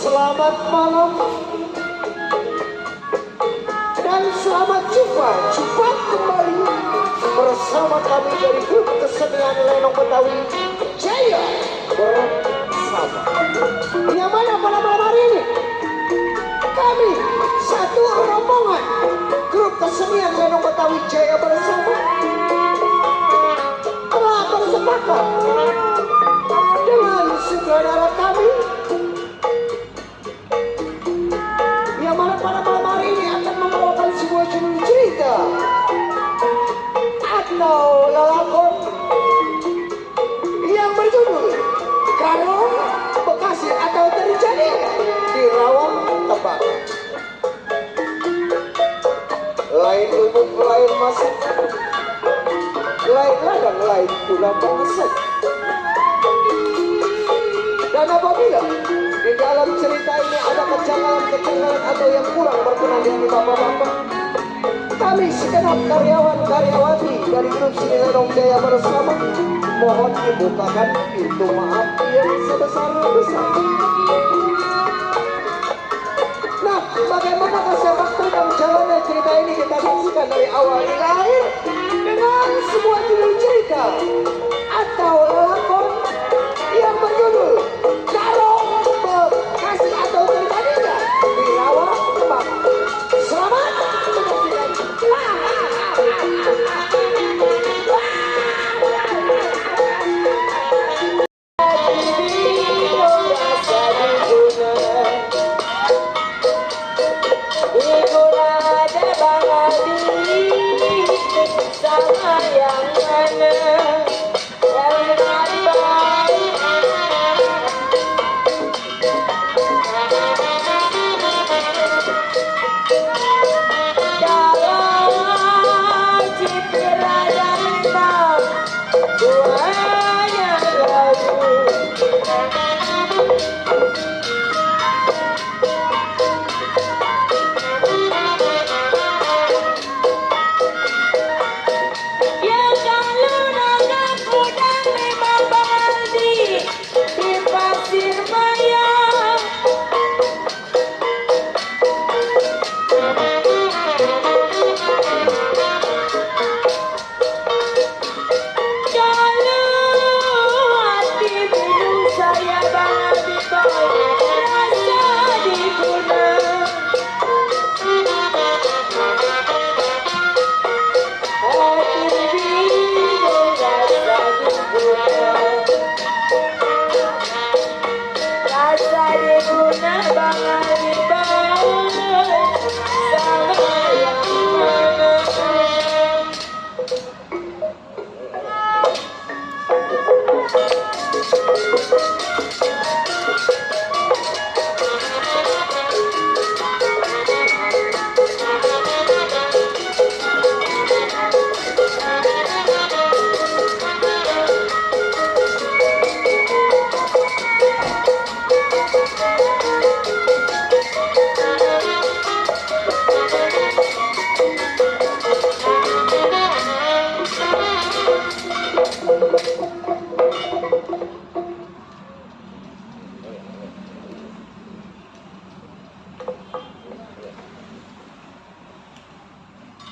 Selamat malam dan selamat jumpa kembali bersama kami dari grup kesenian Lenong Betawi Jaya Bersama. Yang mana pada malam hari ini kami satu rombongan grup kesenian Lenong Betawi Jaya Bersama telah bersepakat dengan sutradara kami yang mana pada malam hari ini akan membawakan sebuah judul cerita atau lalakon yang berjudul Kalau Bekasi atau Terjadi di Rawang Tebak. Lain umum, lain masuk, lain ladang, lain tulang bangsa. Dan apabila di dalam cerita ini ada kejanggalan-kejanggalan atau yang kurang berkenan di hati bapak-bapak, kami segenap karyawan-karyawati dari grup Seni Lenong Jaya Bersama mohon dibukakan pintu maaf yang sebesar-besarnya. Nah, bagaimana sepak terjang jalannya cerita ini kita saksikan dari awal hingga akhir dengan sebuah judul cerita atau lalakon yang berjudul Kalau Bekasi atau Terjadinya di Rawang Tebak. Selamat menyaksikan. Sama yang mana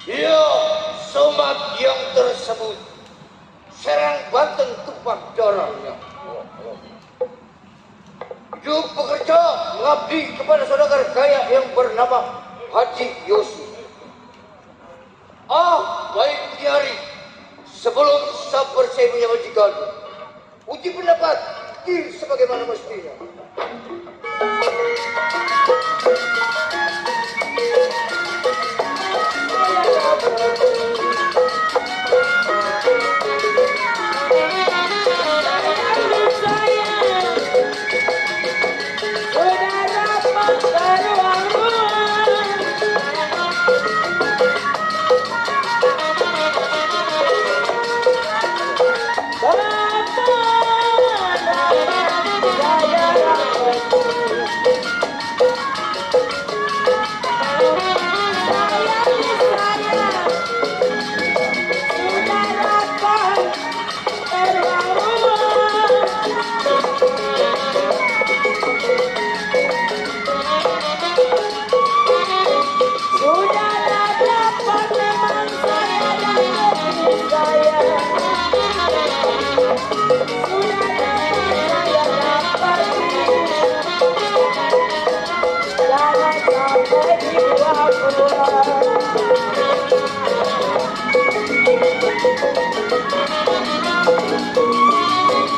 ya somat yang tersebut serang Banten tumpah darahnya. Hidup bekerja mengabdi kepada saudagar kaya yang bernama Haji Yosi. Baik Tiari, sebelum sabar saya punya majikan, uji pendapat diri sebagaimana mestinya.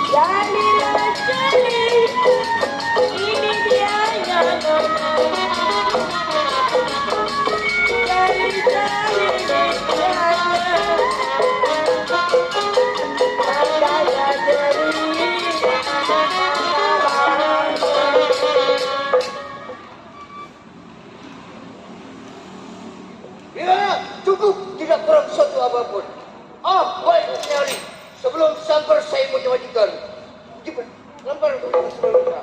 Jadilah jadi, ini dia yang Ya, cukup, tidak kurang suatu apapun. Ah, baik, Nyari. Sebelum sampai saya menyajikan. Cepat, lempar ke sebelumnya.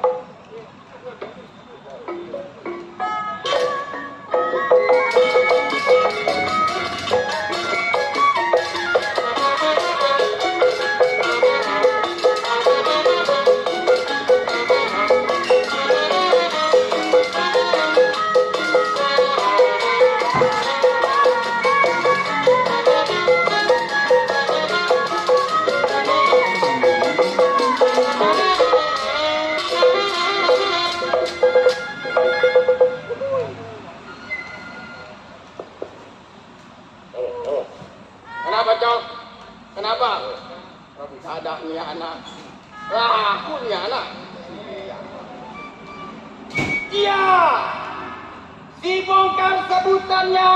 Kenapa, Cok? Kenapa? Ada nih anak. Lah, aku nih anak. Iya. Si bongkar sebutannya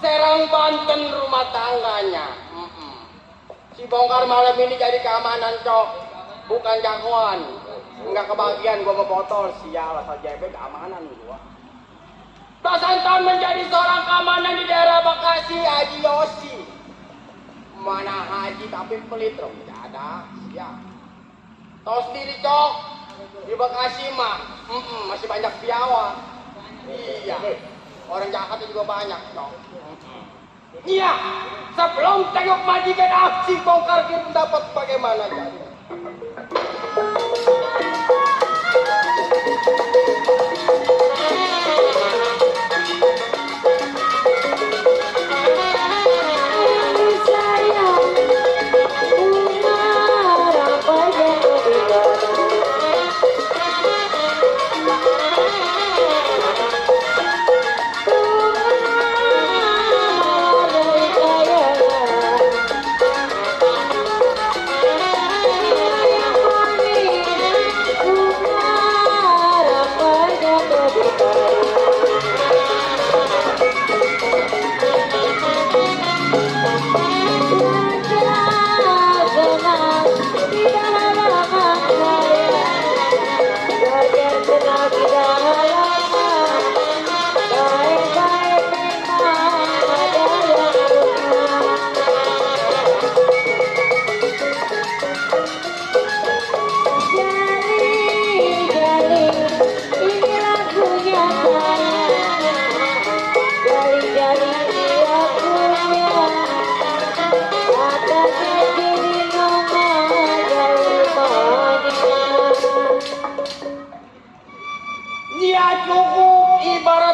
Serang Banten rumah tangganya. Si bongkar malam ini jadi keamanan, Cok. Bukan jagoan. Enggak kebagian gua mau botol. Sial, asal JB keamanan gua. Tasantan menjadi seorang keamanan di daerah Bekasi, Haji Yosi. Mana haji tapi pelit dong, tidak ada. Ya. Tahu sendiri, Cok. Di Bekasi mah, masih banyak piawa. Iya. Orang Jakarta juga banyak, Cok. Iya. Sebelum tengok majikan aksi bongkar kita dapat bagaimana jadi.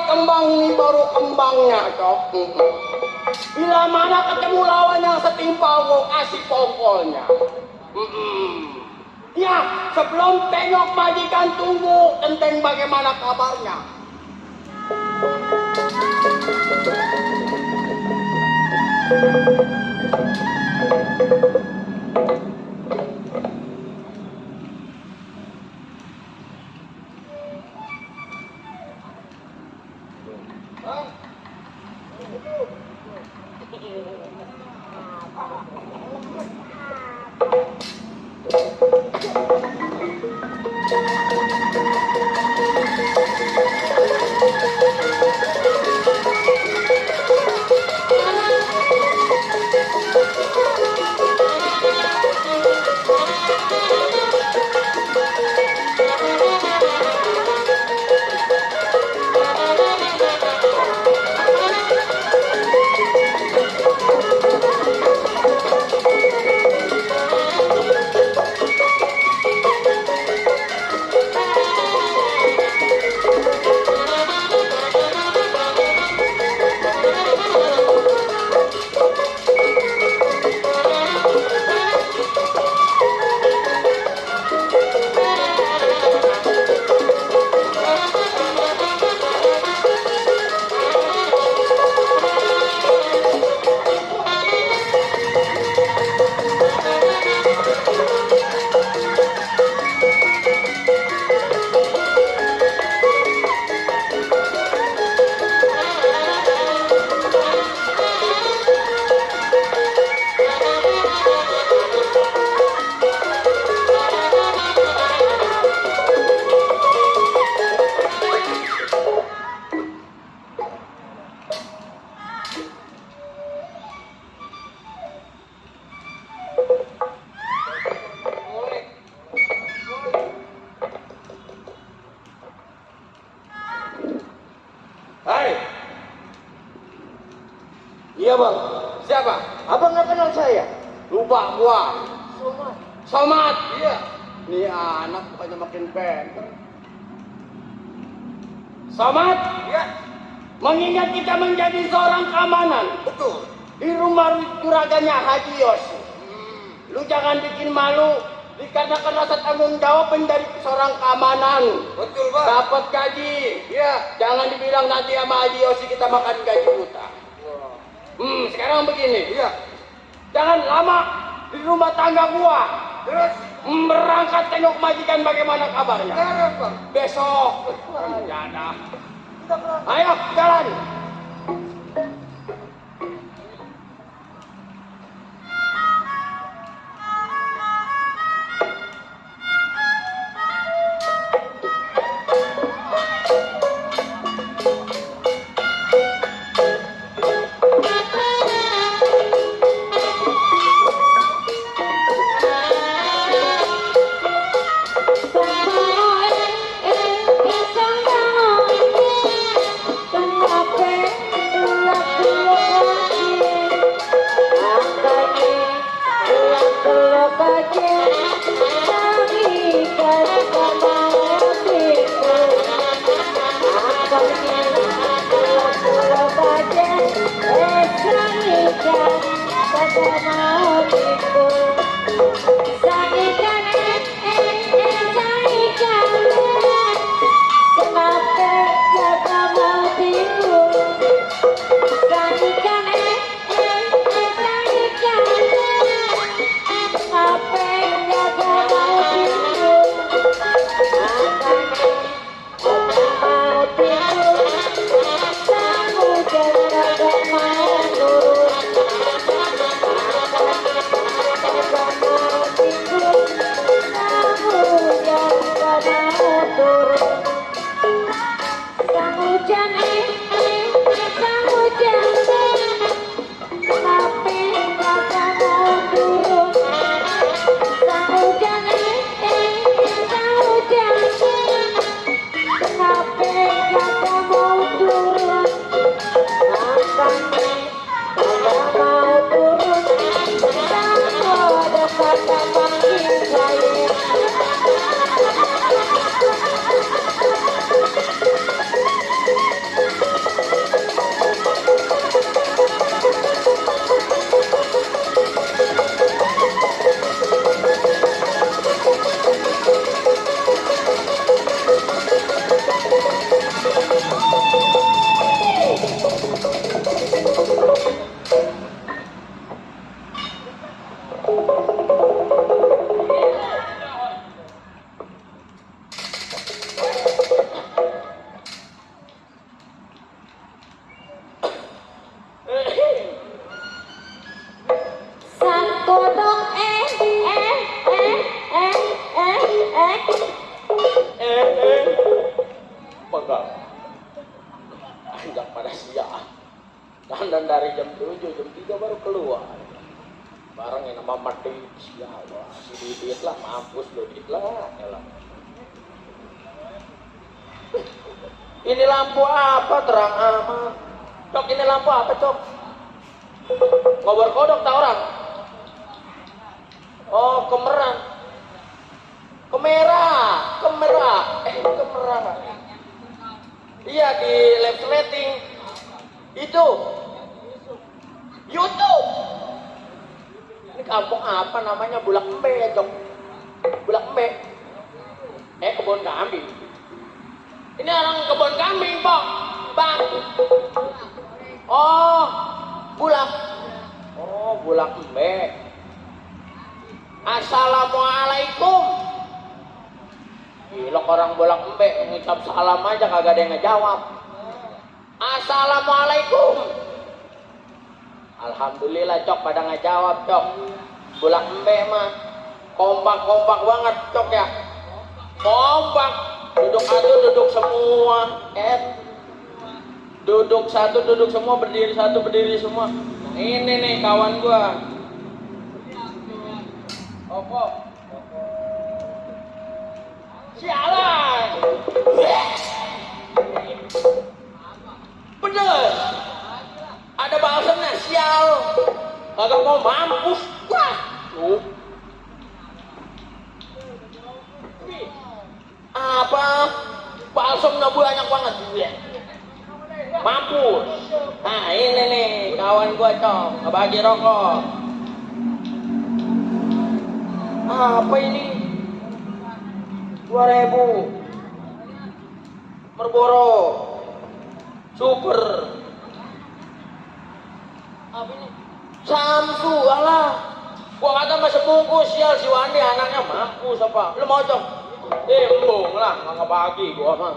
Kembang ini baru kembangnya, Cok. Bila mana ketemu lawan yang setimpal, gua kasih pokoknya. Ya, sebelum tengok majikan tunggu tentang bagaimana kabarnya. Iya bang. Siapa? Abang nggak kenal saya? Lupa gua. Somad. Somad. Iya. Nih anak bukannya makin pinter. Somad, Iya. mengingat kita menjadi seorang keamanan Betul. di rumah juraganya Haji Yos. Lu jangan bikin malu dikarenakan rasa tanggung jawab menjadi seorang keamanan. Betul bang. Dapat gaji. Iya. Jangan dibilang nanti sama Haji Yosi kita makan gaji buta. Sekarang begini. Iya. Jangan lama di rumah tangga gua. Terus Berangkat tengok majikan bagaimana kabarnya. sekarang bang. Besok. Rencana. Kita berangkat. Ayo jalan. Pegang. Anjak pada siang. Dan dari jam 7, jam 3 baru keluar. Barang yang nama mati siapa? Si Didit lah, mampus lo Didit lah. Yalah. Ini lampu apa terang amat? Cok, ini lampu apa cok? Ngobor kodok tak orang? Oh, kemerang. Kemerah. Kemerah. Iya, di lab slating. Itu YouTube. Ini kampung apa namanya? Bulak Embe ya, Cok. Bulak Embe. Kebun kambing. Ini orang kebun kambing, Pok. Bang. Oh, Bulak. Oh, Bulak Embe. Assalamualaikum. Gila orang Bulak Embe ngucap salam aja kagak ada yang ngejawab. Assalamualaikum. Alhamdulillah cok pada ngejawab cok. Bulak Embe mah kompak banget cok ya. Kompak. Duduk satu duduk semua. Duduk satu duduk semua, berdiri satu berdiri semua. Ini nih kawan gua. Opo. Sialan. Pedes. Ada balsemnya, sialan. kosongnya banyak banget. Mampus. Nah ini nih kawan gua Cok, ngebagi rokok. Apa ini? 2000 Marlboro Super. Apa ini? Samsu, alah. Gua kata masih bungkus sial si Wandi anaknya mampus apa? Lu mau Cok? Embung lah, nggak ngebagi gua mah.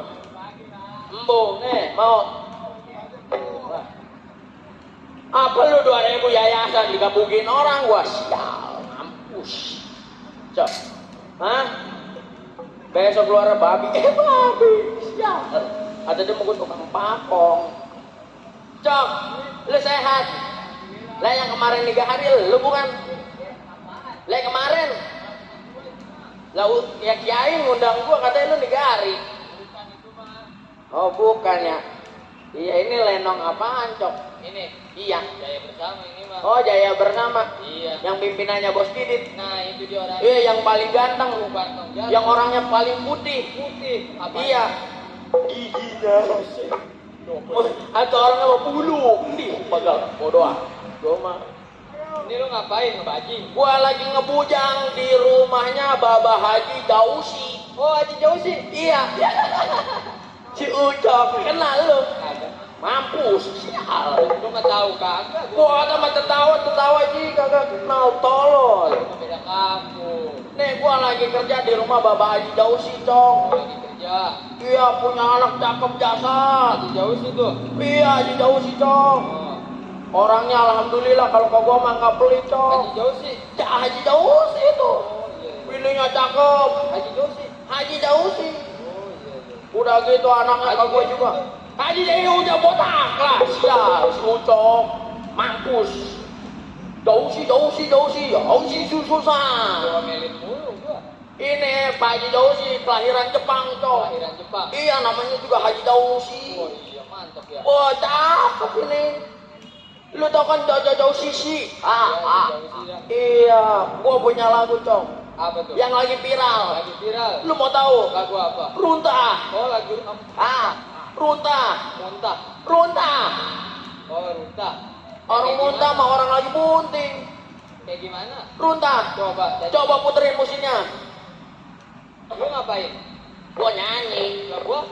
Embung, mau. Apa lu 2000 yayasan digabungin orang gua sial, mampus. Cok, hah? Besok keluar babi, babi, sial. Ada dia mau tukang pakong. Cok, lu sehat? Lah yang kemarin 3 hari lu bukan? Lah kemarin? Lah ya kiai ngundang gua katanya lu 3 hari. Oh bukan ya? Iya ini lenong apaan Cok? Ini? Iya. Jaya Bersama ini mah. Oh Jaya Bersama? Iya. Yang pimpinannya Bos Didit? Nah itu dia orangnya. Iya yang paling ganteng. Yang orangnya paling putih. Putih? Apa? Iya. Giginya. Atau orangnya mau bulu. Nih bagal. Bodoh ah. Gua mah. Ini lu ngapain ngebagi? Gua lagi ngebujang di rumahnya Baba Haji Dausi. Oh Haji Dausi? Iya. Si Ucok kenal lu? Kagak. Mampus sial. Lu nggak tahu kagak? Gua ada mah tertawa sih kagak kenal tolol. Beda kamu. Nih gua lagi kerja di rumah Baba Haji Dausi Cok. Lagi kerja? Iya punya anak cakep jasad. Haji Dausi tuh? Iya Haji Dausi Cok. Orangnya alhamdulillah kalau kau gua mah nggak pelit Cok. Haji Dausi? Ya Haji Dausi itu. Pilihnya cakep. Haji Dausi? Haji Dausi. Udah gitu anaknya kau gua juga. Haji Dausi udah botak lah. Sial, si Ucok. Mampus. Dausi susah. Gua melin mulu gua. Ini Pak Haji Dausi kelahiran Jepang Cok. Kelahiran Jepang? Iya namanya juga Haji Dausi. Oh iya mantap ya. Wah cakep ini. Lu tau kan Jojo Sisi? Iya, gua punya lagu Cok. Apa tuh? Yang lagi viral. Lagi viral. Lu mau tahu? Lagu apa? Runtah. Oh lagu Runtah. Muntah. Runtah. Oh runtah. Orang muntah sama orang lagi bunting. Kayak gimana? Runtah. Coba puterin musiknya. Lu ngapain? Gua nyanyi. Lah gua?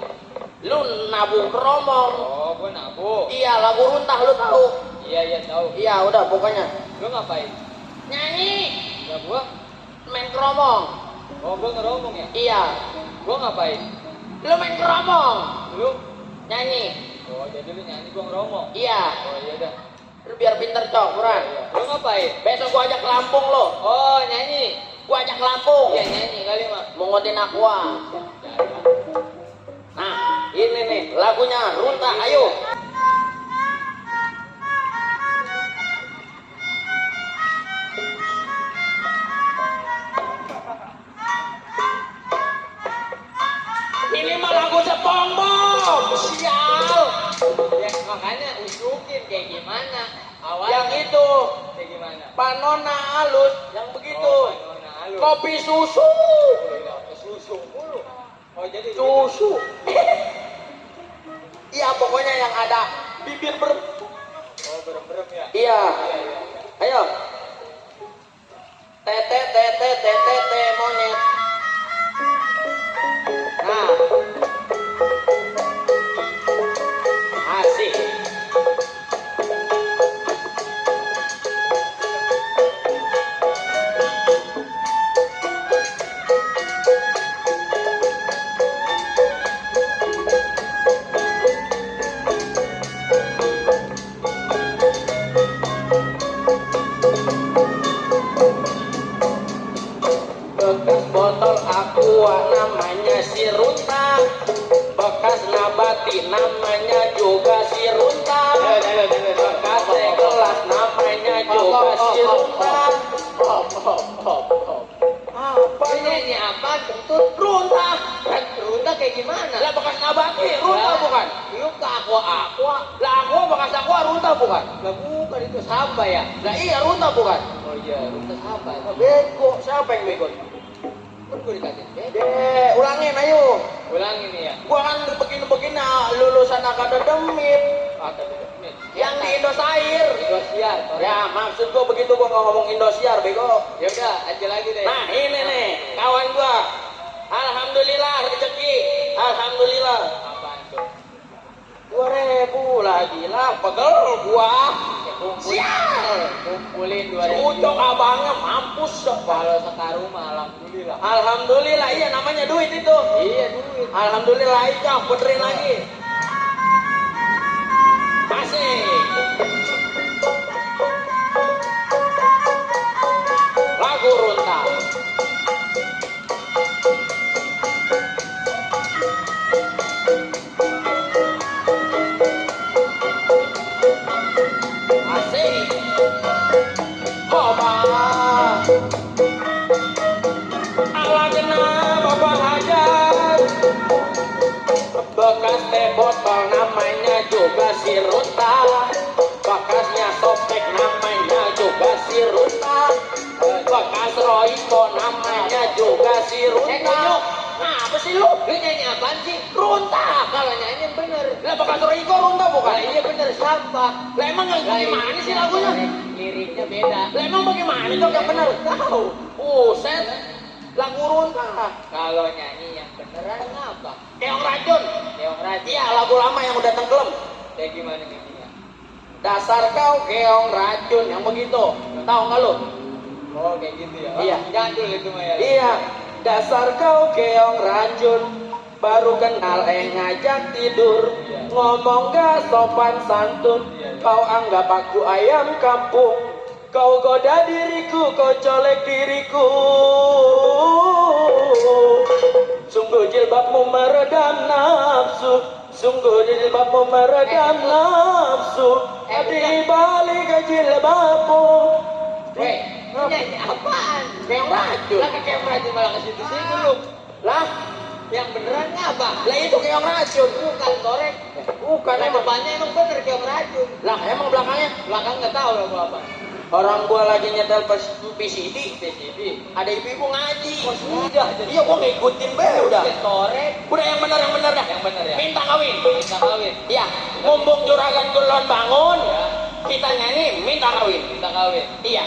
Lu nabung keromong. Oh, gua nabung. Iya, lagu Runtah lu tahu? Iya, tahu. Iya, udah pokoknya. Lu ngapain? Nyanyi. Lah gua main keromong. Oh, gua ngeromong ya? Iya. Gua ngapain? Lu main keromong. Lu nyanyi. Oh, jadi lu nyanyi gua ngeromong. Iya. Oh, iya dah. Lu biar pinter Cok, Buran. Lu ngapain? Besok gua ajak ke Lampung lo. Oh, nyanyi. Gua ajak ke Lampung. Iya, nyanyi kali mah. Mau ngotin aqua. Nah, ini nih lagunya Runtah, ayo. Ini mah lagu SpongeBob, sial. Ya makanya unjukin kayak gimana awalnya. Yang itu kayak gimana? Panona halus, yang begitu. Oh, Panona halus. Kopi susu. Susu mulu. Oh jadi susu. Iya pokoknya yang ada bibir berem. Oh berem-berem ya. Iya. Ayo. Tete monyet. Nah. Asik. Bekas botol aqua namanya si Runtah, bekas nabati namanya juga si Runtah, bekas gelas namanya juga si Runtah. Apa ini apa kentut Runtah? Runtah kayak gimana? Lah bekas nabati Runtah bukan? Lu ke aqua. Lah aqua bekas aqua Runtah bukan? Lah bukan itu Samba ya? Lah iya Runtah bukan? Oh iya Runtah Samba. Bego siapa yang bego? Gue dikasih. Ulangin ayo. Ulang ini ya. Gua kan begini-begini lulusan akademik. Yang di Indosiar. Indosiar. Ya, maksud gua begitu gua nggak ngomong Indosiar, bego. Ya udah, aja lagi deh. Nah, ini nih, kawan gua. Alhamdulillah rezeki. Alhamdulillah. Apaan tuh? 2.000 lagi lah, pegel gua. Sial. Kumpulin 2.000. Ucok abangnya mampus. Kalau sekarung mah alhamdulillah. Alhamdulillah, iya namanya duit itu. Iya, duit. Alhamdulillah, iya, benerin lagi. Masih. Lagu Runta. Asik. Hoba. Ala genap bapak hajat. Bekas teh botol namanya juga si Runta. Bekasnya sobek namanya juga si Runta. Bekas Royco namanya juga si Runta. Nah, apa sih lu? Lu nyanyi apaan sih? Runta. Kalau nyanyi bener. Lah bekas Royco Runta bukan? Iya bener, sampah. Lah emang yang gimana sih lagunya? Liriknya beda. Lah emang bagaimana dong yang bener? Tahu. Set. Lagu Runta. Kalau nyanyi yang beneran apa? Keong Racun. Keong Racun. Iya, lagu lama yang udah tenggelam. Kayak gimana nyanyinya? Dasar kau keong racun, yang begitu. Tahu nggak lu? Oh, kayak gitu ya. Iya. Jadul itu mah ya. Iya. Dasar kau keong racun, baru kenal ngajak tidur. Iya. Ngomong gak sopan santun. Iya. Kau anggap aku ayam kampung. Kau goda diriku, kau colek diriku. Sungguh jilbabmu meredam nafsu. Sungguh jilbabmu meredam nafsu. Di balik jilbabmu. Weh, nyanyi apaan? Keong racun. Lah keong racun malah ke situ-situ lu. Lah, yang beneran apa? Lah itu keong racun. Bukan korek. Bukan. Nah, depannya emang bener keong racun. Lah emang belakangnya? Belakang nggak tahu lah gua apa. Orang gua lagi nyetel PCD. Ada ibu-ibu ngaji. Oh, sudah. Iya, gua ngikutin be udah. Korek. Udah yang bener dah. Yang bener ya. Minta kawin. Iya. Mumpung juragan duluan bangun. Ya. Kita nyanyi minta kawin. Iya.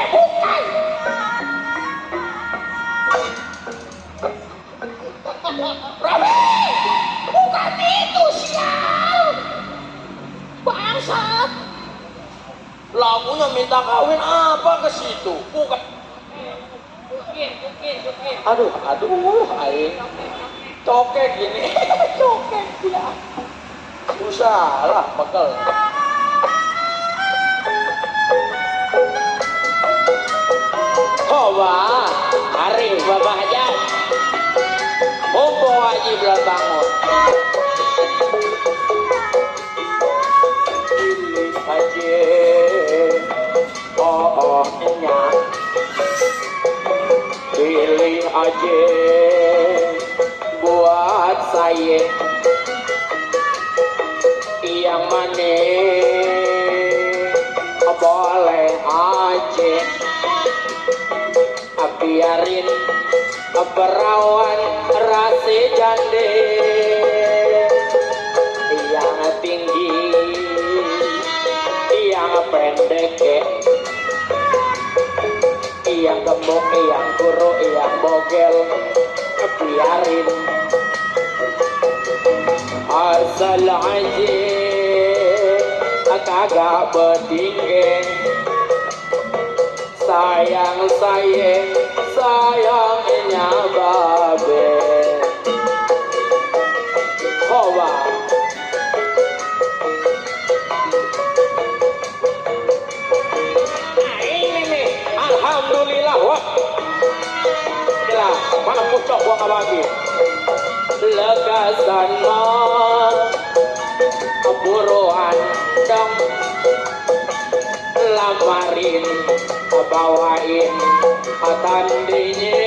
Bukan. Robi, bukan itu sial. Bangsat. Lagunya minta kawin apa ke situ? Bukan. Bukin. Aduh, aing. Cokek gini. Cokek dia. Susah lah, pegel. Coba, hari Bapak Hajat. Mumpung wajib belum bangun. Haji, nyak. Pilih aja buat saya yang mana boleh aja biarin perawan rasa jande yang tinggi yang pendek yang gemuk yang kurus yang bogel biarin asal aja kagak bertinggi sayangnya babe Koba ini nih alhamdulillah wah gila mana pucok gua kabagi legasan mah buruan dong lamarin bawain tandinya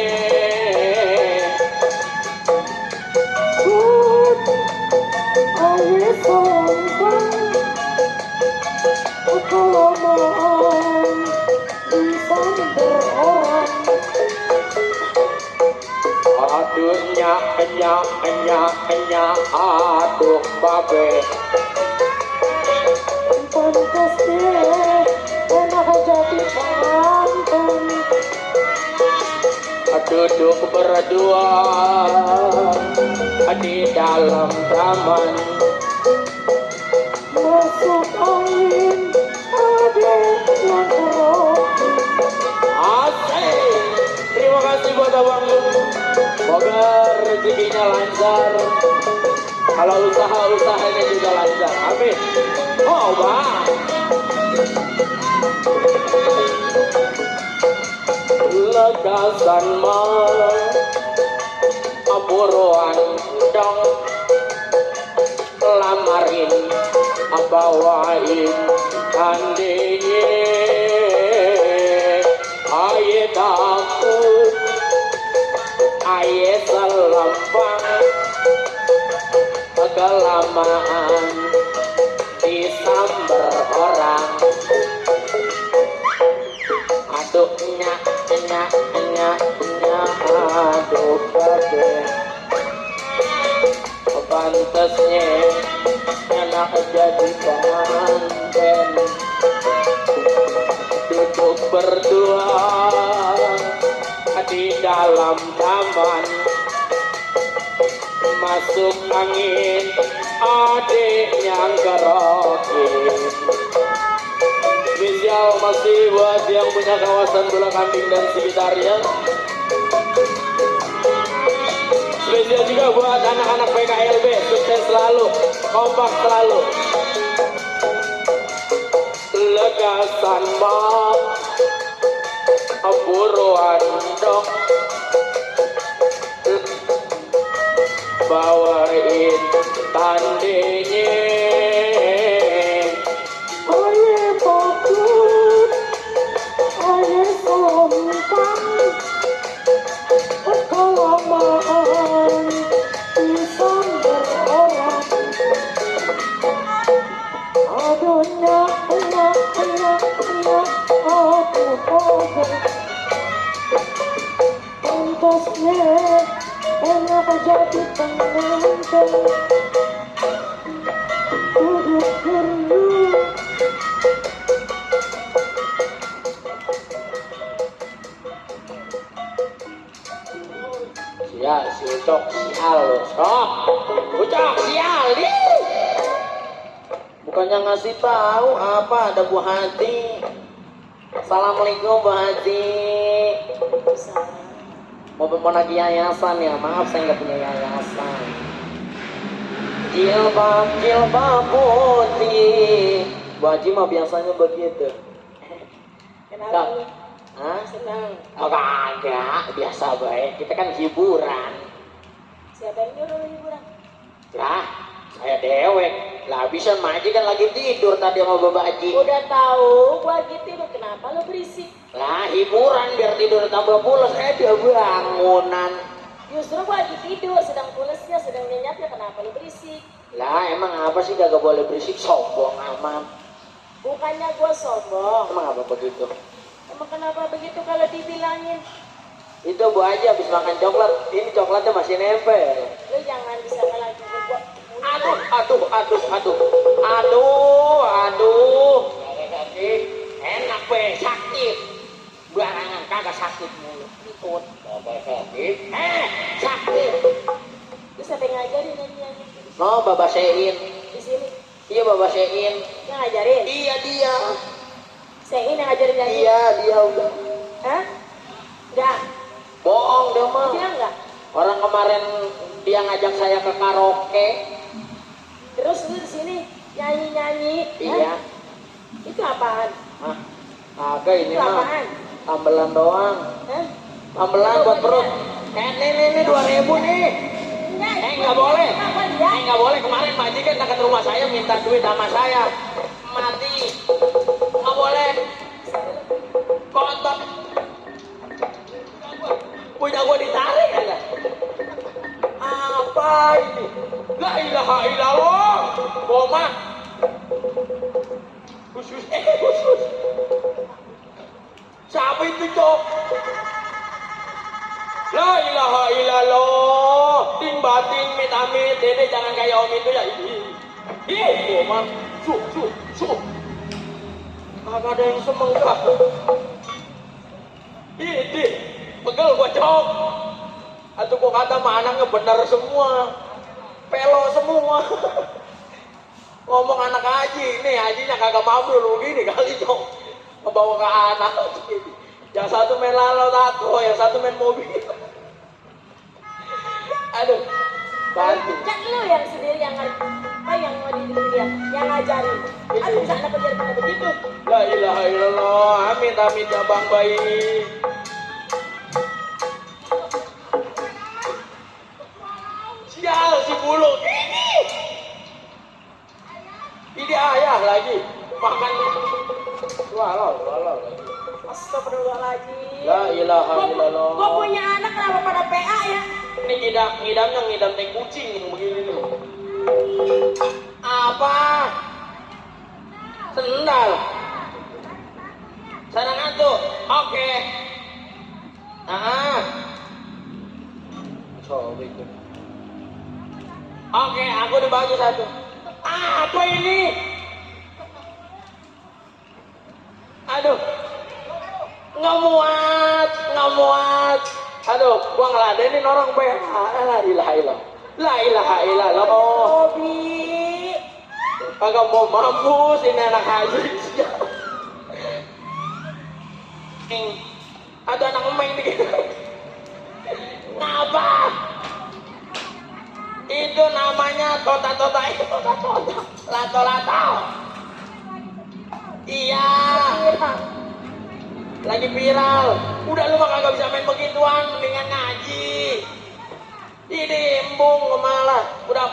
ayo sombong kalau mau bisa berorang Aduh aduh babe. Pantas deh, enak jadi pengantin. Duduk berdua di dalam taman. Masuk angin, ada yang keroki. Asik. Terima kasih buat abang lu. Semoga rezekinya lancar. Kalau usahanya juga lancar. Amin. Oh bang. Legasan malam buruan dong lamarin bawain tandinye aye takut aye selempang kelamaan disamber orang. Aduh aduh babe. Pantasnya enak jadi pengantin. Duduk berdua di dalam taman. Masuk angin adiknya ngerokin. Spesial masih buat yang punya kawasan bola kambing dan sekitarnya. Spesial juga buat anak-anak PKLB, sukses selalu, kompak selalu. Legasan mak, buruan dong, bawain tandinye. Aye takut, aye selempang, kelamaan disamber orang. Aduh aduh babe. Pantasnya enak jadi pengantin. Duduk berdua. Ya, si Ucok sial loh. Sok, Ucok sial nih. Bukannya ngasih tahu apa ada Bu Hati. Assalamualaikum Bu Hati. Mau nagih yayasan ya, maaf saya nggak punya yayasan. Jilbab putih. Bu Haji mah biasanya begitu. Kenapa? Hah? Senang. Oh kagak, biasa baik. Kita kan hiburan. Siapa yang nyuruh lu hiburan? Lah, saya dewek. Lah bisa Maji kan lagi tidur tadi sama Bapak Haji. Udah tahu gua gitu, kenapa lu berisik? Lah hiburan biar tidur tambah pulas. Dia bangunan. Justru gua lagi tidur, sedang pulesnya, sedang nyenyapnya, kenapa lu berisik? Lah emang apa sih kagak boleh berisik, sombong amat. Bukannya gua sombong. Emang apa begitu? Emang kenapa begitu kalau dibilangin? Itu Bu Haji habis makan coklat, ini coklatnya masih nempel. Lu jangan bisa lagi gua. Aduh. Sakit. Enak be, sakit. Barangan kagak sakit mulu. Ikut. Kagak sakit. Sakit. Lu sampai ngajarin nyanyi-nyanyi No, Bapak Sein. di sini. Iya Bapak Sein. Yang ngajarin? Iya dia. Saya ini yang ngajarin nyanyi. Iya dia udah. Hah? Enggak. Bohong dia mah. Dia enggak. Orang kemarin dia ngajak saya ke karaoke. Terus lu di sini nyanyi-nyanyi. Iya. Hah? Itu apaan? Hah? Kagak ini Itu mah. apaan? Tambelan doang. Hah? Tambelan buat perut. Nih 2.000 nih. Nggak boleh. Nggak boleh. Kemarin Pak Haji kan dekat rumah saya minta duit sama saya. Mati. Nggak boleh. Kotor. Punya gua ditarik aja. Apa ini? La ilaha illallah. Boma. Khusus. Siapa itu, Cok? La ilaha illallah. batin, amit, dede jangan kayak om itu ya. Ih, mah, kagak ada yang semenggak. Ih, pegel gua cok. Atau gua kata mah anaknya bener semua, pelo semua. Ngomong anak haji, nih hajinya kagak mampu begini kali cok. Membawa ke anak. Yang satu main lalat tato, yang satu main mobil. Aduh, bantu. Kan lu yang sendiri yang mau dia, yang ngajarin. Aduh, bisa anak kerja pada begitu. La ilaha illallah, amit amit ya bang bayi. Sial si bulu ini ayah lagi makan walau lagi. Astagfirullahaladzim. La ilaha illallah. Gua punya anak kenapa pada PA ya? Ini ngidamnya teh kucing yang begini nih. Apa? Sendal. Sana ngantuk. Oke. Sobek. Oke, aku dibagi satu. Apa ini? Aduh. Nggak muat. Aduh, gua ngeladenin orang BH. La ilaha illallah. La ilaha illallah. Hobi. Kagak mau mampus ini anak haji. Ada anak emeng nih. Ngapa? Itu namanya tota itu tota. Lato. Iya. Lagi viral. Udah lu mah kagak bisa main begituan, mendingan ngaji. Ini embung kemala. Udah.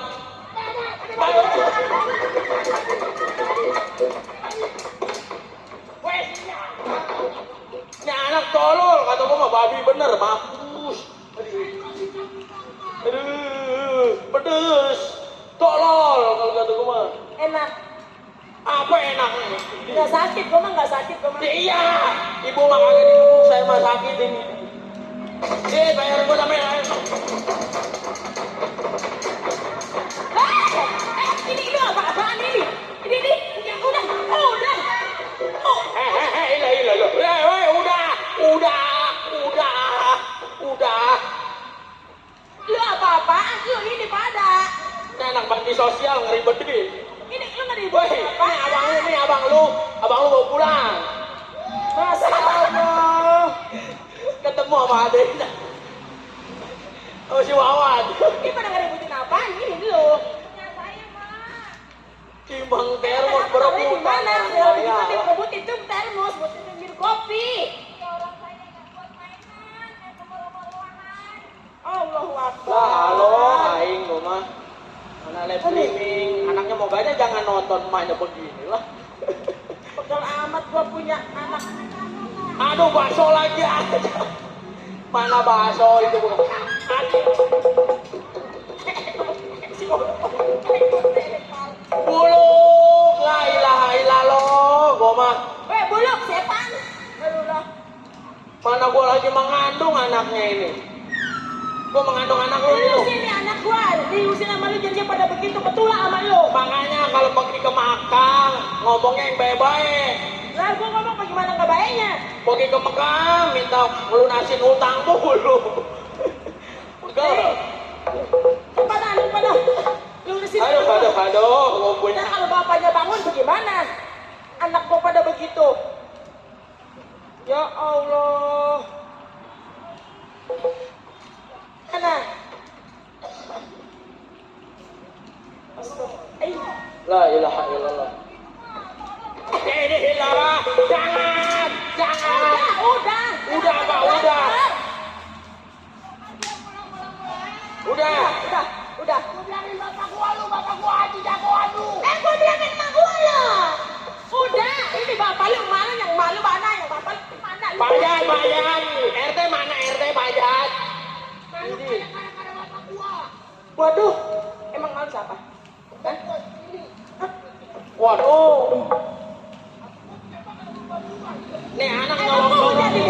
Ini anak tolol, kata gua mah babi bener, mampus. Aduh, pedes. Tolol kalau kata gua mah. Enak. Apa enaknya? Nggak sakit, gua mah nggak sakit, gua mah. Iya, ibu mah kagak didukung, saya mah sakit ini. Bayar gua sampai. Ini apa-apaan ini? Ini, udah. Udah. Lu apa-apaan? Lu ini pada. Ini anak bakti sosial ngeribetin. Ini lu nggak ribut Woi, ini abang lu mau pulang. Masa Allah. Ketemu sama adeknya. Oh si Wawan. Ini pada ngeributin apaan? Ini lu. Timbang termos berebutan. Di mana? Kalau begitu dia berebut itu termos buat minum kopi. Allahu Akbar. Halo, aing gua mah. Mana live streaming, anaknya mau banyak jangan nonton mainnya begini lah. Pegel amat gua punya anak. Aduh bakso lagi aja. Mana bakso itu bukan? Buluk, la ilaha illallah, gua mah. Buluk setan. Aduh lah. Mana gua lagi mengandung anaknya ini. Gua mengandung anak lu. Lu sini anak gua, diusin sama lu jadi pada begitu betulah sama lu. Makanya kalau pergi ke Makkah ngomongnya yang baik-baik. Lah gua ngomong bagaimana nggak baiknya? Pergi ke Mekah minta melunasin utang mulu. Pegel. Pada. Lu di sini. Aduh, gua punya. Nah, kalau bapaknya bangun bagaimana? Anak gua pada begitu. Ya Allah. Mana? La ilaha illallah. Ini Hilara, jangan. Udah. Udah. Gua bilangin bapak gua haji jagoan lu. Gua bilangin mak gua lo. Udah, ini bapak lu mana yang malu mana yang bapak lu mana? Bayan. RT mana RT bayan? Ini kadang-kadang bapak gua. Waduh, emang malu siapa? Hah? Waduh. Nih anak Emang gua nolong-nolong udah nih.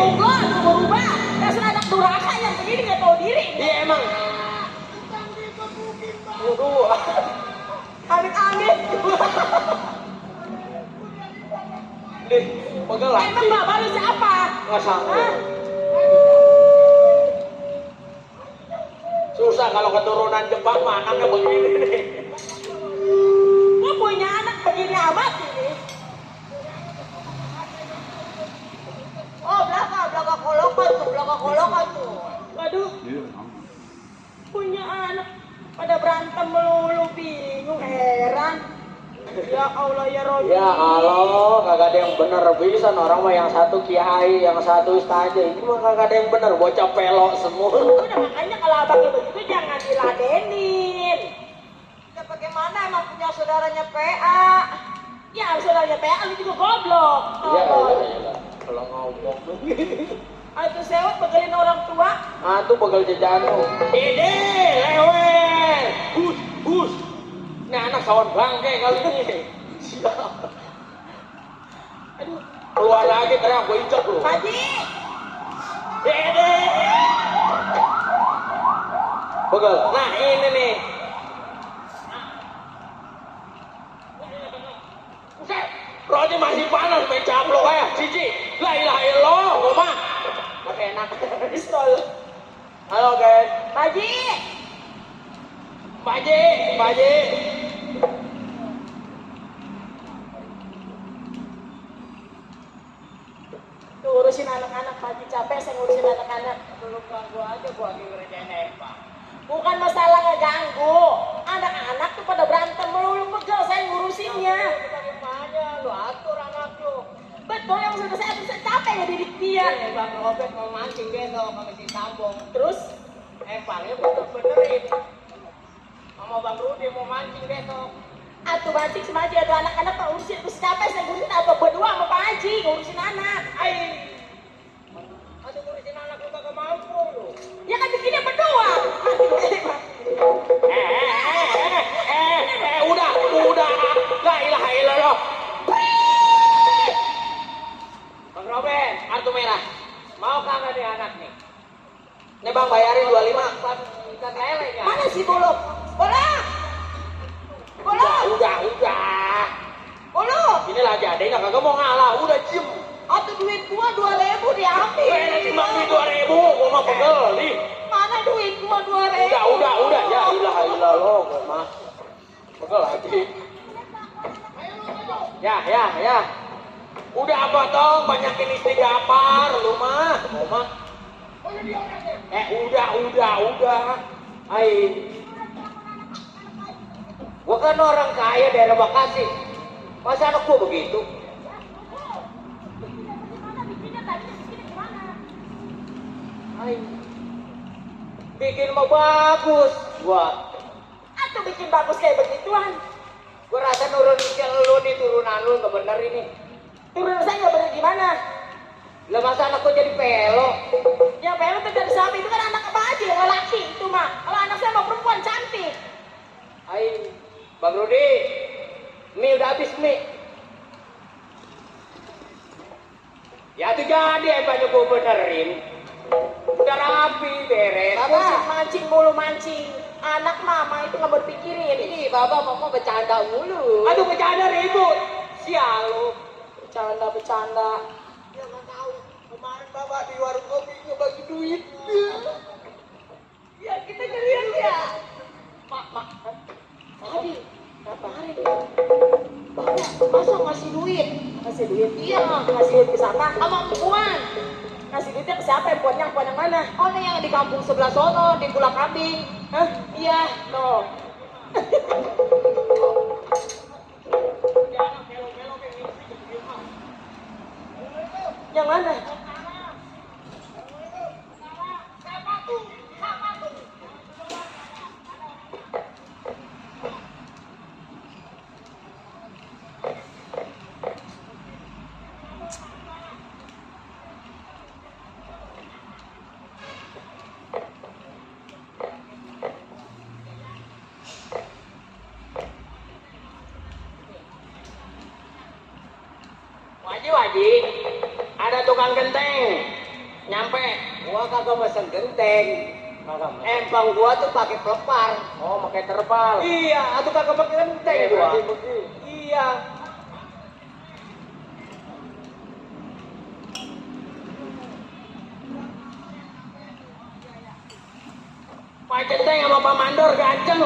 berubah. Dasar anak durhaka yang begini nggak tahu diri. Iya emang. Pegel Emang bapak lu siapa? Nggak sanggup. Hah? Susah kalau keturunan Jepang mah anaknya begini nih. Gua punya anak begini amat ini. Oh, belakang kolokan tuh. Waduh. Punya anak pada berantem melulu, bingung, heran. Ya Allah ya Robi. Ya Allah, kagak ada yang bener bisa orang mah yang satu kiai, yang satu ustaz. Ini mah kagak ada yang bener, bocah pelok semua. Udah makanya kalau abang lu begitu jangan diladenin. Ya bagaimana emang punya saudaranya PA? Ya saudaranya PA lu juga goblok. Iya, Tolol. iya. Kalau ngomong Itu sewot begelin orang tua. tuh pegel jejano. Ide, lewet. Bus. Ini anak kawan bangke kali ini. Siap. Aduh, Keluar lagi teriak gue injak lu. Haji. Ide. Pegel. Nah, ini nih. Buset, roti masih panas main caplok ya, cici. La ilaha illallah, gua mah. Pakai enak. Pistol. Halo guys. Haji. Pak Haji. Tuh urusin anak-anak, Haji capek saya ngurusin anak-anak. Belum ganggu aja gua lagi ngerjain Eva. Bukan masalah ngeganggu. Anak-anak tuh pada berantem melulu, pegel saya ngurusinnya. Bagaimana lu atur anak lu? Betul yang sudah saya capek ngedidik dia. Bang Robert mau mancing besok sama si Sambung. Terus Evangnya benerin. Sama Bang Rudi mau mancing besok. atuh mancing sama Haji, atuh anak-anak pak urusin, terus capek saya ngurusin apa berdua sama Pak Haji ngurusin anak. Aduh ngurusin anak lu kagak mampu lu. Ya kan bikinnya berdua. Udah. La ilaha illallah. Bang Robert, Kartu merah. mau kagak nih anak nih? Nih Bang bayarin 25. Ikan lele ya? Mana sih Bolo? Udah. Ini lagi ada yang kagak mau ngalah, udah jem. Atuh duit gua 2.000 diambil. Nanti Bang duit 2.000, gua mah pegel nih. Mana duit gua 2.000? Udah. Ya ilaha illallah, gua mah. Pegel lagi. Ya. Udah potong, banyakin istighfar lu mah. Gua mah. Udah. Gua kan orang kaya daerah Bekasi. Masa anak gua begitu? Bikin mau bagus gua. Atuh bikin bagus kayak begituan. Gua rasa nurunin ke lu nih, turunan lu nggak bener ini. Turun saya nggak bener gimana? Lah masa anak gua jadi pelok? Yang pengen tuh dari sapi itu kan anak apa aja yang laki itu mah. Kalau anak saya mau perempuan cantik. Bang Rudi, mie udah habis mie. Ya tuh jadi banyak gua benerin. Udah rapi, beres. Bapak mancing mulu mancing. Anak mama itu nggak berpikirin. Ini bapak mama bercanda mulu. Aduh bercanda ribut. Sial lu. Bercanda. Ya nggak tahu. Kemarin bapak di warung kopi ngebagi duit. Ya kita ngeliat ya. Mak. Tadi, kemarin bapak masa ngasih duit? Ngasih duit? Iya, ngasih duit ke siapa? Sama empuan. Ngasih duitnya ke siapa? Empuan yang mana? Oh, ini yang di kampung sebelah sono, di Pulau Kambing. Hah? Iya, no. Yang mana? Wajib. Ada tukang genteng. Nyampe. Gua kagak mesen genteng. Empang gua tuh pakai pelepar. Oh, pakai terpal. Iya, atau kagak pakai genteng gua. Berarti begini. Iya. Pak Centeng sama Pak Mandor ganteng.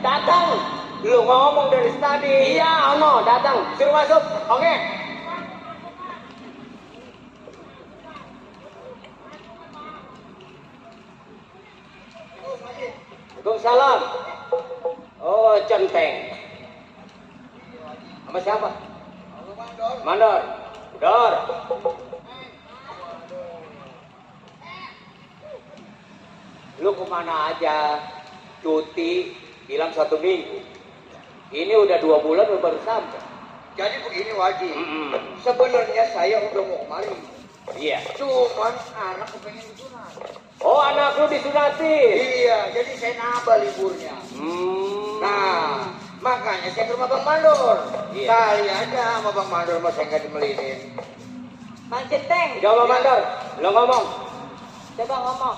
Datang. Lu ngomong dari tadi. Iya, ono datang. Suruh masuk. Oke. Waalaikumsalam. Oh, Centeng. Sama siapa? Mandor. Dor. Lu kemana aja? Cuti, hilang 1 minggu. Ini udah 2 bulan lu baru sampai. Jadi begini Waji, Mm-mm. sebenarnya saya udah mau kemari. Iya. Cuman anak kepengen disunat. Oh, anak lu disunatin. Iya, jadi saya nambah liburnya. Nah, makanya saya ke rumah Bang Mandor. Iya. Kali aja sama Bang Mandor mau saya nggak dimelinin. Bang Centeng, Coba Mandor, lo ngomong. coba ngomong.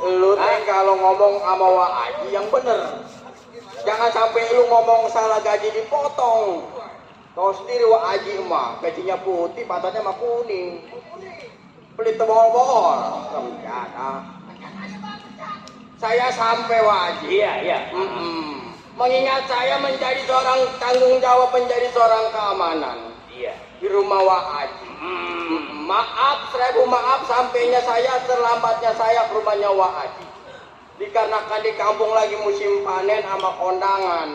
Lu teh kalau ngomong sama Wak Aji yang bener. Jangan sampai lu ngomong salah gaji dipotong. Tahu sendiri Wak Aji mah gajinya putih, patahnya mah kuning. Pelit tebol-bol. Rencana. Saya sampai Wak Aji. Iya, iya. Mengingat saya menjadi seorang tanggung jawab menjadi seorang keamanan Iya. di rumah Wak Aji. Maaf, 1000 maaf sampainya saya, terlambatnya saya ke rumahnya Wak Aji. Dikarenakan di kampung lagi musim panen sama kondangan.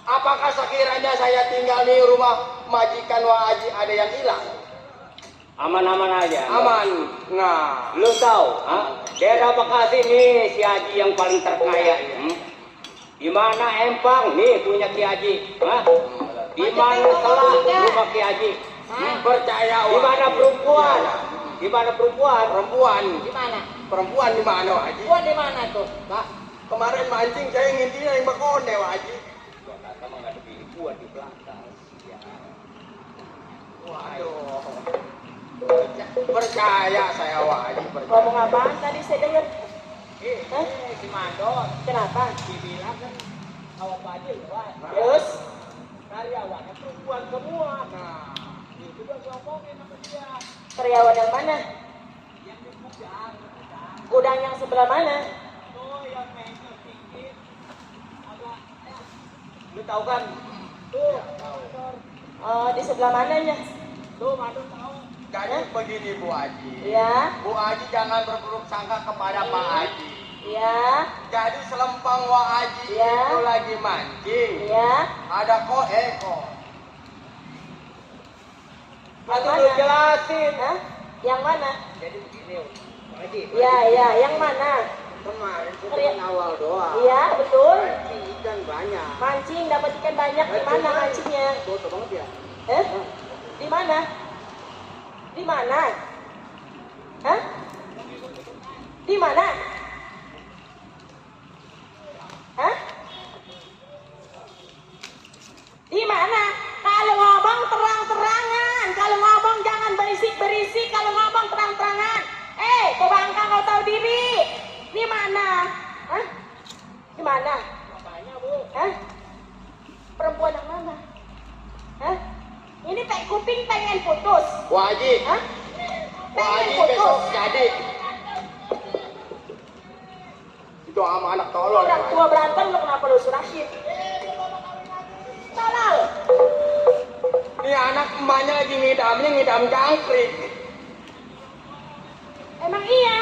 Apakah sekiranya saya tinggal di rumah majikan Wak Aji ada yang hilang? Aman-aman aja. Aman. Nah, Lu tahu, daerah Bekasi nih si Haji yang paling terkaya. Di mana Empang nih punya Ki Haji. Di mana Selah rumah Ki Haji. percaya Di Wak mana Haji. perempuan? Iya. Di mana perempuan? Perempuan. Di mana? Perempuan di mana Wak Haji? Gua di mana tuh? Pak, kemarin mancing saya ngintinya yang bekonde Wak Haji. Sama nggak ada perempuan di belakang. Waduh. Percaya saya Wak Haji, percaya. Ngomong apaan tadi saya dengar? Hah? Si Mandor Kenapa? dibilang kan awak Fadil, Wak. Terus? Karyawannya perempuan semua. Nah, itu udah ngomongin sama dia. Karyawan yang mana? Yang di gudang. Gudang yang sebelah mana? Tuh yang meja sedikit. Agak, lu tahu kan? Tuh, Oh, di sebelah mananya? tuh Mandor tahu. Jadi begini Bu Haji. Iya, Bu Haji jangan berburuk sangka kepada Pak Haji. iya, Jadi selempang Wak Haji Iya. itu lagi mancing. iya. Ada kok. Nanti Yang lu mana? jelasin. Hah? Yang mana? Jadi begini, Pak Haji. Iya, iya. Yang mana? Kemarin itu Karya- kan awal doang. Iya, betul. Mancing ikan banyak. Mancing, dapat ikan banyak. Di mana mancingnya? Foto banget ya. Di mana? Di mana? Hah? Di mana? Hah? Di mana? Kalau ngomong terang-terangan, kalau ngomong jangan berisik-berisik, kalau ngomong terang-terangan. Kau bangka kau tahu diri. Di mana? Hah? Di mana? Makanya, Bu. Hah? Perempuan yang mana? Hah? Ini tai kuping pengen putus. Wak Haji, Hah? Wak Pengen Haji putus. besok jadi. Itu sama anak tolol. Orang Wak tua Haji. berantem lu kenapa lu surahin? Tolol. Ini anak emaknya lagi ngidam jangkrik. Emang iya?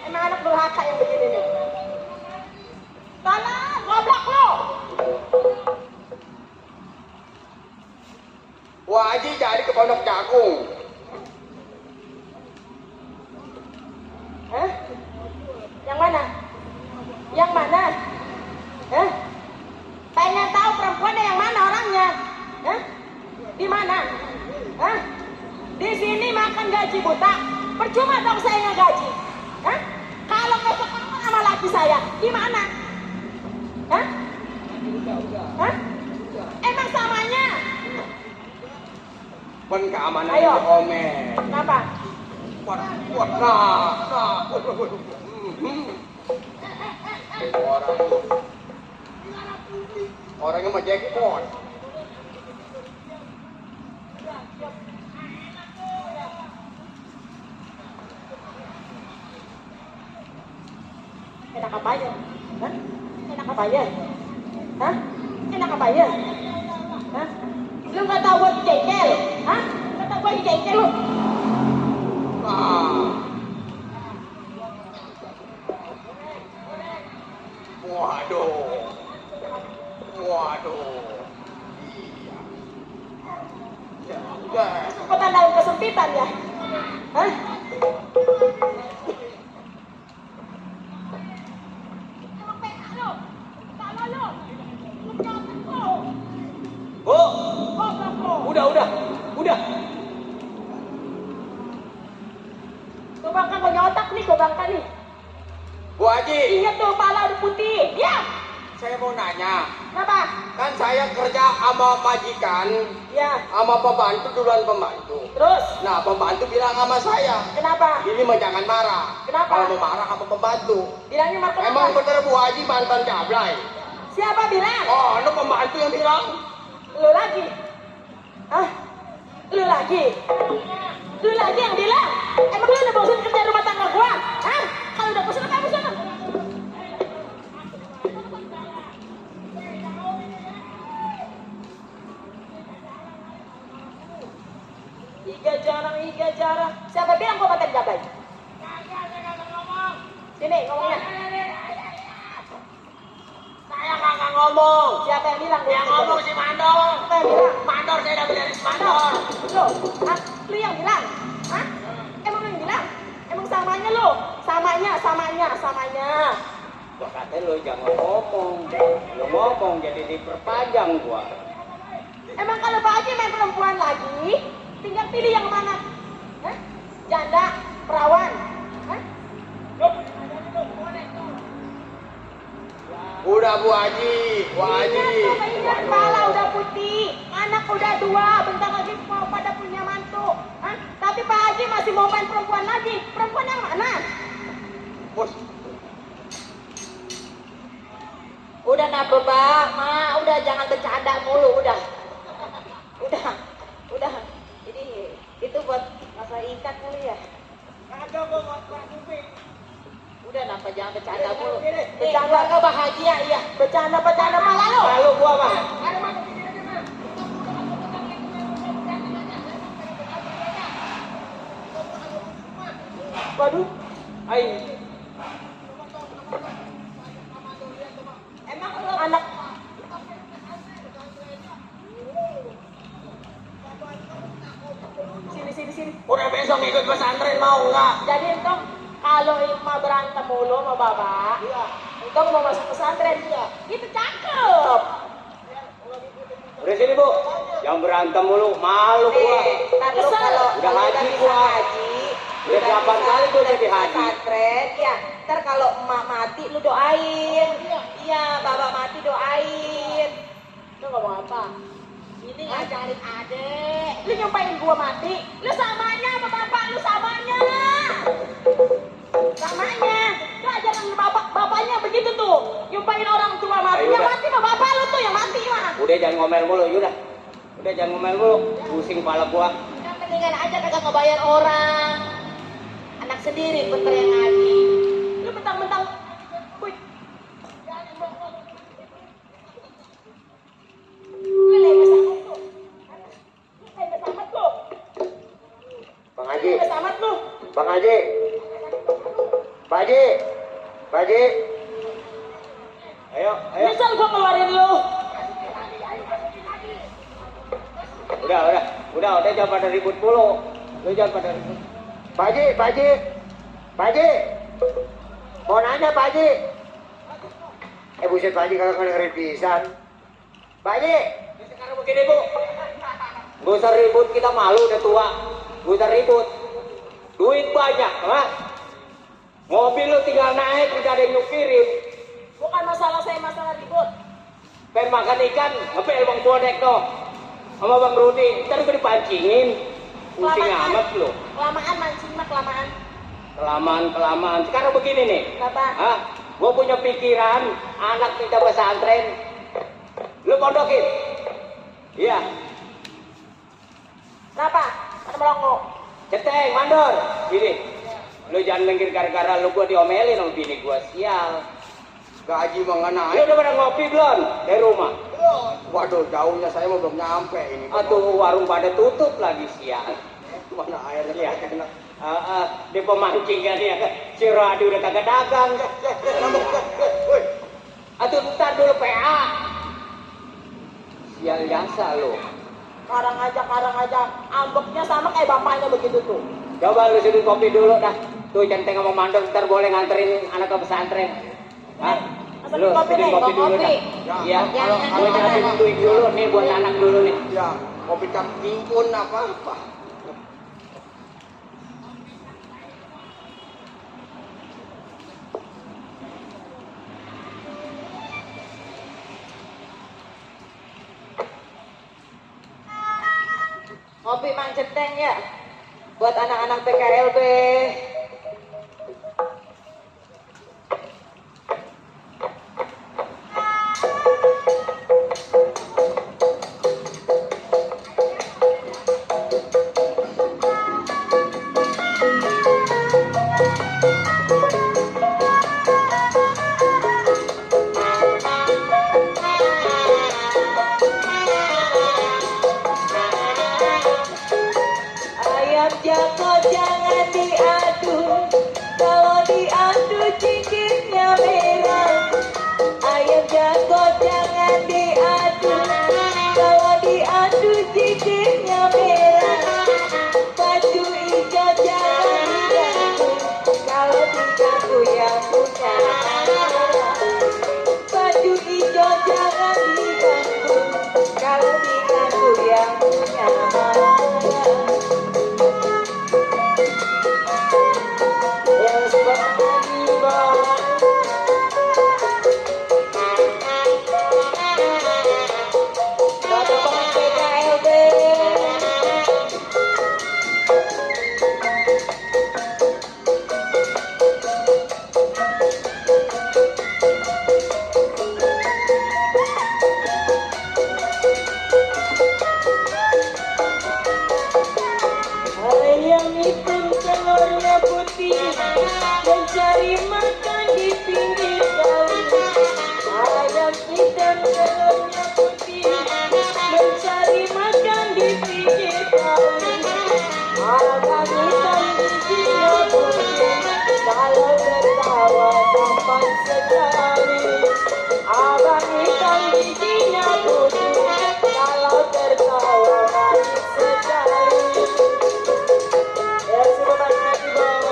Emang anak durhaka yang begini nih? Tolol, goblok lu. Wak Haji jadi ke Pondok Jagung. Hah? Yang mana? Yang mana? Hah? Pengen tahu perempuannya yang mana orangnya? Hah? Di mana? Hah? Di sini makan gaji buta. Percuma dong saya nggak gaji. Hah? Kalau nggak ketemu sama laki saya, di mana? Hah? Hah? Emang samanya? Pen keamanan Ayo. itu omen. Kenapa? Kuat. Orangnya mah jackpot. Enak apanya? Hah? Enak apanya? Hah? Enak apanya? Hah? Lu nggak tahu gua jengkel? Hah? Nggak tahu gua jengkel lu? Waduh. Waduh. Iya. Ya. Kesempatan dalam kesempitan ya? Hah? Emang peka lu? Salah lu? Lu nyontek lu? Bu, Goblok lu? udah. Gua bangka gua nyotak nih, gua bangka nih. Bu Haji, Ingat tuh, pala udah putih. Ya. saya mau nanya. Kenapa? Kan saya kerja sama majikan, Ya. sama pembantu duluan pembantu. Terus? Nah, pembantu bilang sama saya, Kenapa? ini mah jangan marah. Kenapa? Kalau mau marah sama pembantu. Bilangnya Marco Emang apa? bener Bu Haji mantan jablay? Siapa bilang? Oh, itu pembantu yang bilang. Lu lagi? Hah? Lu lagi? Lu lagi yang bilang? Emang lu udah bosan kerja rumah tangga gua? Hah? Kalau udah bosan kamu sana. Iga jarang. Siapa bilang gua mantan jablay? Sini ngomongnya. Saya kagak ngomong. Siapa yang bilang? Yang ngomong si Mandor. Siapa yang bilang? Mandor saya dapat dari si Mandor. Lo, hah? Lu yang bilang? Hah? Emang lu yang bilang? Emang samanya lo? Samanya. Gua kata lu jangan ngomong. Lu ngomong jadi diperpanjang gua. Emang kalau Pak Haji main perempuan lagi, tinggal pilih yang mana? Hah? Janda, perawan? Hah? Udah Bu Haji, Ingat, kepala udah putih, anak udah 2, bentar lagi mau pada punya mantu. Hah? Tapi Pak Haji masih mau main perempuan lagi. Perempuan yang mana? Bos, Udah napa Pak? Udah jangan bercanda mulu, udah. Jadi itu buat masa ikat kali ya. Udah napa jangan bercanda mulu. Bercanda ke bahagia iya. Bercanda malah lo. lalu gua mah. Waduh, Ai, emang lo anak sini. Udah besok ikut pesantren mau nggak? Jadi entong kalau mau berantem mulu sama bapak, entong mau masuk pesantren juga. Itu cakep. udah sini Bu. Jangan berantem mulu, malu gua. Terus kalau Udah haji gua. Udah 8 kali gua jadi haji. pesantren, ya. Ntar kalau emak mati lu doain. Iya, bapak mati doain. Lu ngomong apa? Ini ngajarin adek. Lu nyumpain gua mati. Lu samanya sama bapak lu samanya. Lu ajaran bapaknya begitu tuh. Nyumpain orang tua mati. Ayo, Yang udah. mati sama bapak lu tuh yang mati mah. Udah jangan ngomel mulu, yaudah. Udah jangan ngomel mulu, pusing kepala gua. Yang mendingan aja kagak ngebayar orang. Anak sendiri bener yang ngaji. Lu mentang-mentang wih. Lu lemes amat lu. Lemes amat lu. Bang Haji, Lemes amat lu. Bang Haji. Pak Haji. Pak Haji. Ayo. Nyesel gua ngeluarin lu. Udah jangan pada ribut mulu. Lu jangan pada ribut. Pak Haji. Mau nanya Pak Haji. Buset Pak Haji kagak dengerin pisan. Pak Haji. Sekarang begini Bu. Gak usah ribut, kita malu udah tua. Gak usah ribut. Duit banyak, ha? Mobil lu tinggal naik, udah ada yang nyukirin. Bukan masalah saya, masalah ribut. Pengen makan ikan, ngepel Bang Bodek no. Sama Bang Rudi, ntar gue dipancingin. Pusing amat lu. Kelamaan mancing mah kelamaan. Kelamaan. Sekarang begini nih. Kenapa? Hah? Gue punya pikiran, anak minta pesantren. Lu pondokin? Iya. Kenapa? Ada melongo. Ceteng, mandor. Gini. Lu jangan mikir gara-gara lu gua diomelin sama bini gua, sial. Gaji mengenai. Lu udah pada ngopi belum dari rumah? Waduh, jauhnya saya mau belum nyampe ini. Aduh, warung pada tutup lagi, sial. Mana airnya Iya. enak. Di pemancing kan ya, si Radi udah kagak dagang. Woi, Aduh, ntar dulu PA. Sial jasa lu. Karang aja, ambeknya sama kayak bapaknya begitu tuh. Coba lu seduh kopi dulu dah. Tuh centeng sama mandor ntar boleh nganterin anak ke pesantren. Hah? Asal Lu kopi seduh nih, kopi dulu dah. Iya, kalau jangan duit dulu nih buat anak dulu nih. ya, kopi cap timun apa-apa. Kopi Mang Centeng ya, buat anak-anak PKLB. Ayam jago jangan diadu, kalau diadu cincinnya merah. Ayam jago jangan diadu, kalau diadu cincinnya merah. Baju hijau jangan diganggu, kalau diganggu yang punya marah. Baju hijau jangan diganggu, kalau diganggu yang punya marah. Yes, bagi bang. Kata bang PKLB. Ayam hitam telurnya putih, mencari makan di pinggir kali. Ayam hitam telurnya putih, mencari makan di pinggir kali. Abang hitam giginya putih, kalau tertawa tampan sekali. Abang hitam giginya putih, kalau tertawa manis sekali. Ya, sudah bagi bang.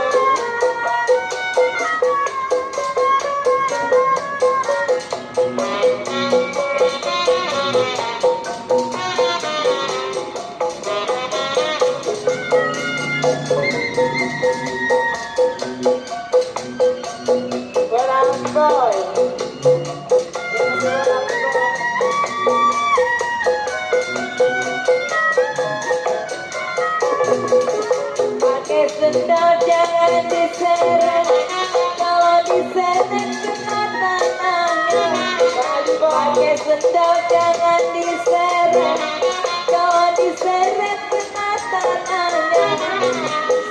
Barang boy. Barang boy. Pakai sendal jangan diseret, kalau diseret kena tangannya. Pakai sendal jangan diseret, kalau diseret kena tangannya.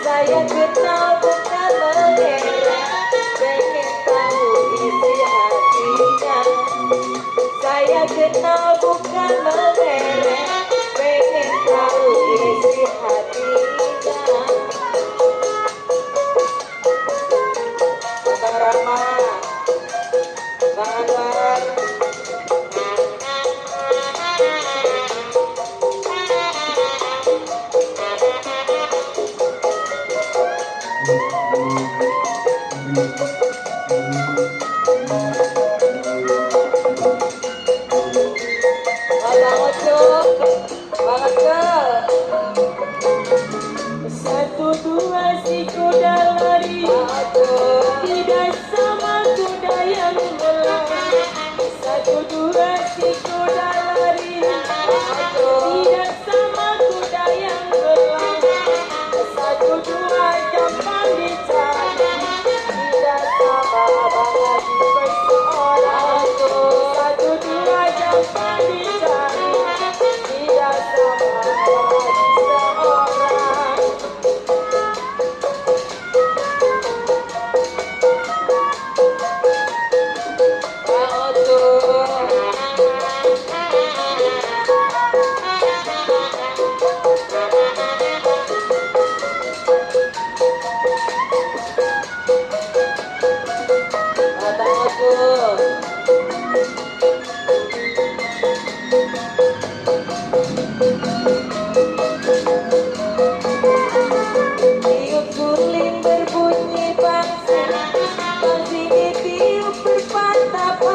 Saya kenal bukan mengelak, pengen tahu isi hatinya. Saya kenal bukan mengelak, pengen tahu isi hatinya. Bang Rama, Bang Anwar. Bang Ojo, Bang Ojo. Satu dua si kuda lari, tidak sama kuda yang belah. Satu dua si kuda lari, tidak sama kuda yang belah. Satu dua jamban dicari, tidak sama bang Haji Besar.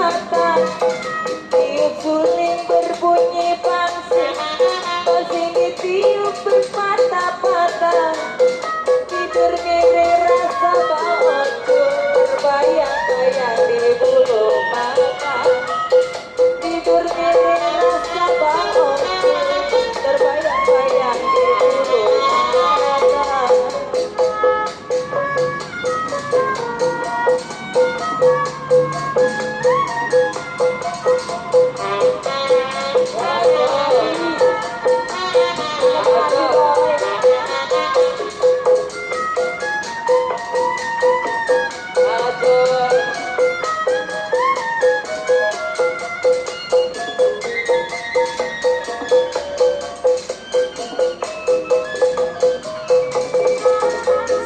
perapatan, tiup suling berbunyi pangsit, osing ditiup berpatah-patah, tidur ngiri rasa baocur, terbayang-bayang di bulu mata, tidur ngiri rasa baocur, terbayang-bayang di bulu mata.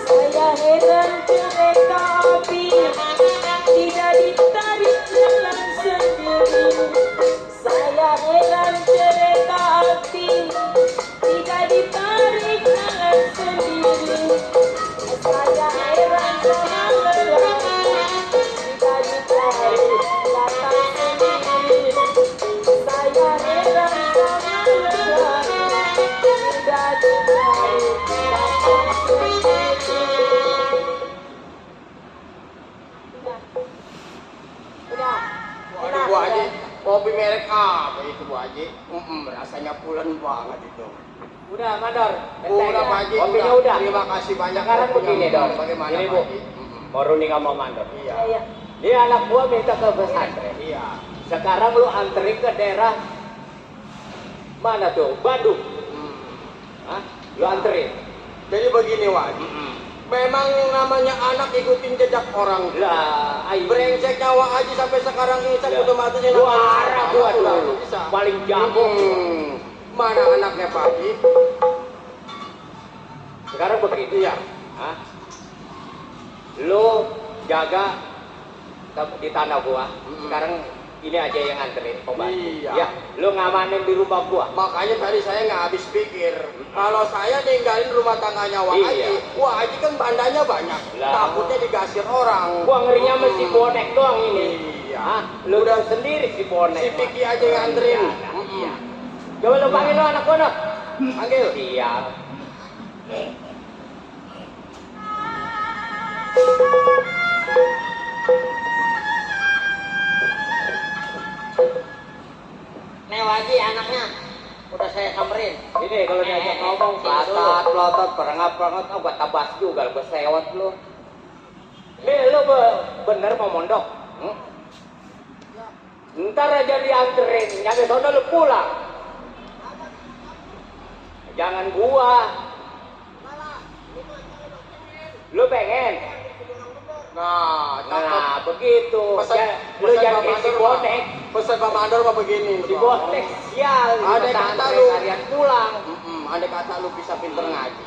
Saya heran kereta api tidak ditarik jalan sendiri. Saya heran kereta api tidak ditarik jalan sendiri. Saya heran sama lelaki tidak ditarik belakang sendiri. Saya heran sama lelaki tidak ditarik belakang sendiri. Udah. Waduh Bu Haji, kopi merek apa itu Bu Haji? Rasanya pulen banget itu. Udah, Mandor. Udah Pak Haji, Kopinya udah. Terima kasih banyak. Sekarang kopinya. begini, Dor. Bagaimana Ini, Pak Bu. Haji? Mau Runi nggak mau Mandor. Iya. Iya. Dia anak gua minta ke pesantren. Iya. Sekarang lu anterin ke daerah mana tuh? Bandung. Hah? Lu anterin. Jadi begini Wak Haji. Memang namanya anak ikutin jejak orang. Lah, ayo. Brengseknya Wak Haji sampai sekarang ini saya udah matinya Gua arah gua tuh. bisa. Paling jago. Mana anaknya Pak Haji? Sekarang begitu Iya. Hah? Lu jaga di tanah gua. Sekarang ini aja yang nganterin pembantu. Iya. Ya, lu ngamanin di rumah gua. Makanya tadi saya nggak habis pikir. Kalau saya ninggalin rumah tangganya Wak Haji, Iya. Wak Haji kan bandanya banyak. Lah. Takutnya digasir orang. Gua ngerinya mesti bonek doang ini. Iya. Hah? Lu udah sendiri si bonek. Si Piki aja yang nganterin. Iya. Coba lu panggil lu anak gua noh. Panggil. Siap. Nih Haji anaknya udah saya samperin. Ini kalau diajak ngomong pelotot, perangap-perangap, gua tabas juga, gua sewot lu. Nih lu bener mau mondok? Ntar aja dianterin, nyampe sono lu pulang. Jangan gua. Lu pengen? Nah, begitu. Ya, lu jangan kayak si bonek. Pesan Pak Mandor mah begini. Si bonek sial. Ada masa kata anterin lu. harian pulang. Andai kata lu bisa pinter ngaji.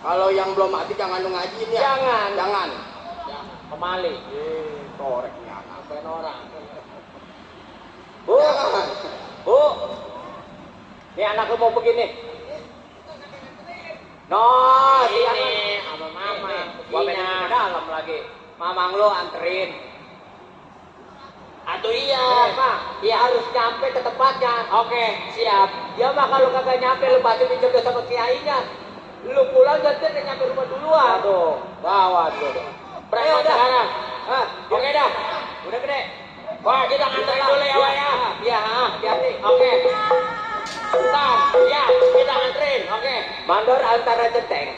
Kalau yang belum mati jangan lu ngajiin ya. Jangan. Jangan. Kemali. Koreknya anak. Ben orang. Bu, Jangan. Bu. Ini anakku mau begini. No, Ini sama mama. Gua pengen ke dalam lagi. Mamang lo anterin. Atau iya, Pak. Ya harus nyampe ke tempatnya. Oke, siap. Ya mah kalau kagak nyampe lu pasti dijodoh sama kiainya. Lu pulang ganti udah nyampe rumah duluan. Aduh, gawat lu. Berangkat sekarang. Ah, Oke dah. udah gede. Wah, kita nganterin dulu ya, Wak ya. Iya, hati-hati. Oke. Bentar, ya, kita nganterin. Oke. Mandor antara centeng.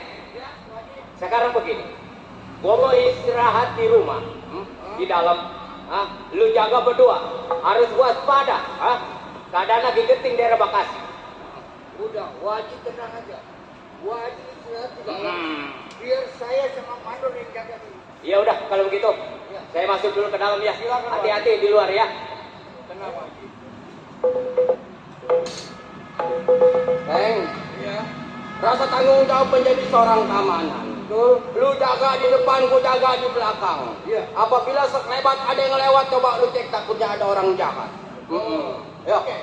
Sekarang begini. Gua mau istirahat di rumah. Di dalam. Lu jaga berdua. Harus waspada. Keadaan lagi genting daerah Bekasi. Udah, wajib tenang aja. Wajib istirahat di dalam. Biar saya sama Mandor yang jaga dulu. Ya udah kalau begitu. Saya masuk dulu ke dalam ya. Silakan, Pak. Hati-hati di luar ya. Tenang wajib. Neng, Iya. rasa tanggung jawab menjadi seorang keamanan. Lu jaga di depan, gua jaga di belakang. Iya. Apabila sekelebat ada yang lewat, coba lu cek takutnya ada orang jahat. Ya, oke.